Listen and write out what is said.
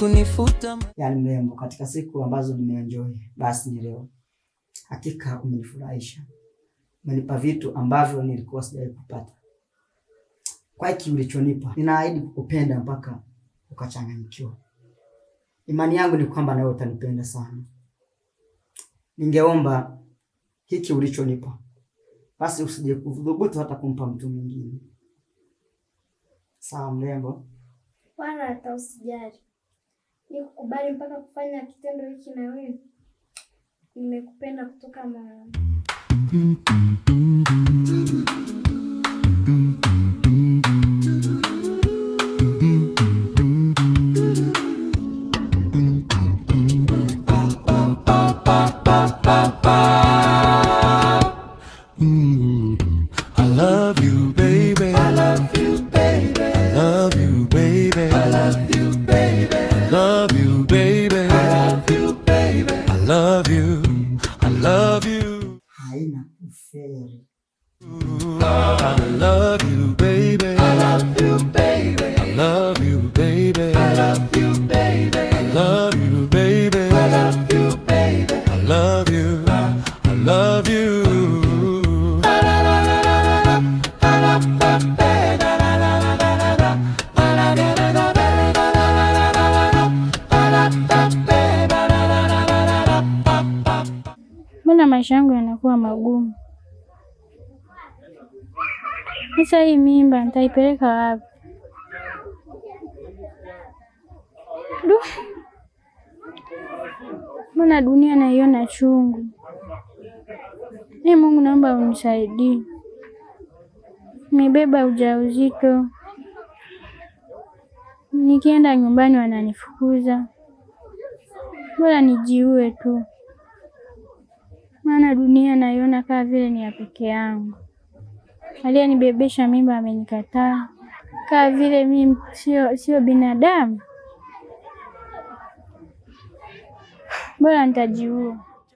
kunifuta. Yaani mrembo, katika siku ambazo nimeenjoy basi ni leo. Hakika umenifurahisha, umenipa vitu ambavyo nilikuwa sijawahi kupata. Kwa hiki ulichonipa, ninaahidi kukupenda mpaka ukachanganyikiwa. Imani yangu ni kwamba nawe utanipenda sana. Ningeomba hiki ulichonipa basi usije kudhubutu hata kumpa mtu mwingine. Sawa mrembo? Wala hata usijali, nikukubali mpaka kufanya kitendo hiki na wewe. Nimekupenda kutoka moyoni. I love you, baby. I love you, baby. I love you, baby. I love you, baby. I love you, baby. I love you, baby. I love you. I love you. Haina kuferi. I love you, baby. I love you, baby. I love you, baby. I love you, baby. I love you, baby. I love you, baby. I love you. I love you. Mbona maisha yangu yanakuwa magumu? Sasa hii mimba nitaipeleka wapi? Du, mbona dunia naiona chungu? Ee Mungu, naomba unisaidie. Nimebeba ujauzito, nikienda nyumbani wananifukuza. Bora nijiue tu, maana dunia naiona kama vile ni ya peke yangu. Aliyenibebesha mimba amenikataa, kama vile mimi sio binadamu. Bora nitajiua.